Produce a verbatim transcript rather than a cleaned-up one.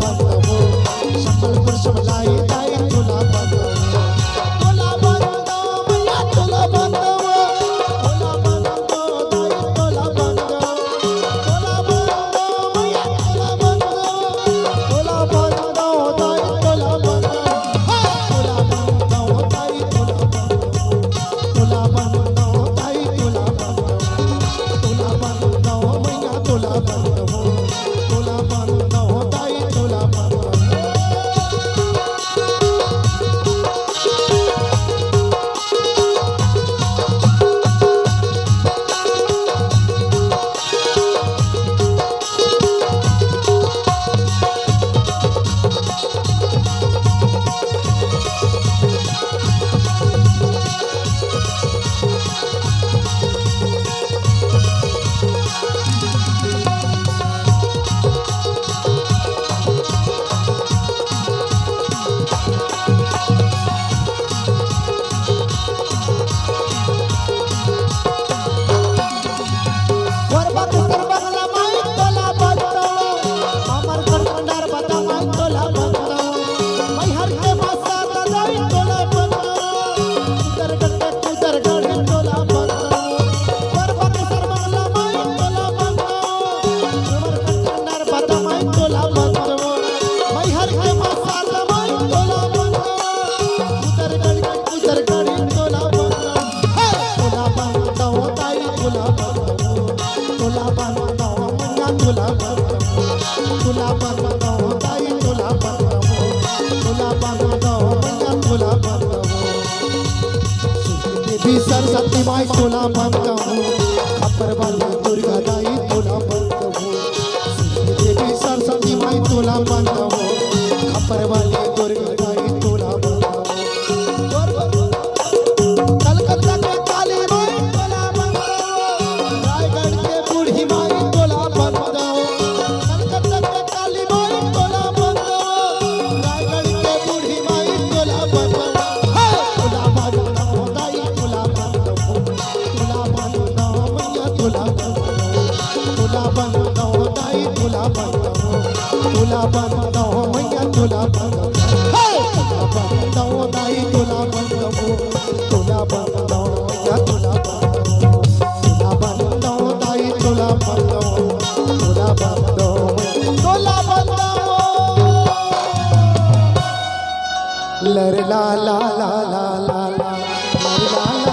बंद हो, संबलपुर से बुलाई दाई तोला बंद हो, तोला बंद हो, मैया तोला बंद हो, तोला बंद हो, दाई तोला बंद हो, तोला बंद हो, मैया तोला बंद हो, तोला बंद हो, दाई तोला बंद हो, हे, तोला बंद हो, दाई तोला बंद हो, तोला बंद हो, दाई तोला बंद हो, तोला बंद हो, मैया तोला बंद हो, तोला बंद हो, दाई तोला बंद हो। कोरबा के सरबंगला माई तोला बंदो, हमर घर भंडार बता माई तोला बंदो, मैहर के मासा ददाई तोला बंदो, कुदरगढ़ के कुदरगढ़ तोला बंदो, कोरबा के सरबंगला माई तोला बंदो, हमर घर भंडार बता माई तोला बंदो, मैहर के मासा ददाई तोला बंदो, कुदरगढ़ के कुदरगढ़ तोला बंदो। हे, तोला बंदो, दाई तोला बंदो, तोला बंदो, मैया तोला बंदो, तोला बंदो, दाई तोला बंदो, तोला बंदो, मैया तोला बंदो। देवी सरस्वती माई तोला बंदो, खप्पर वाली दुर्गा दाई तोला बंदो, देवी सरस्वती माई तोला बंदो, खप्पर वाली दुर्गा दाई तोला बंदो। कलकत्ता के काली माई तोला बंदो, रायगढ़ के बूढ़ी माई तोला बंदो, कलकत्ता के काली माई तोला बंदो, रायगढ़ के बूढ़ी माई तोला बंदो। हे, तोला बंदो, दाई तोला बंदो, तोला बंदो, मैया तोला बंदो, तोला बंदो, दाई तोला बंदो, तोला बंदो, मैया तोला बंदो। हे, तोला बंदो, दाई तोला बंदो, तोला बंदो, मैया तोला बंदो, तोला बंदो, दाई तोला बंदो, तोला बंदो, तोला बंदो। लर ला ला ला ला ला ला, लर ला ला।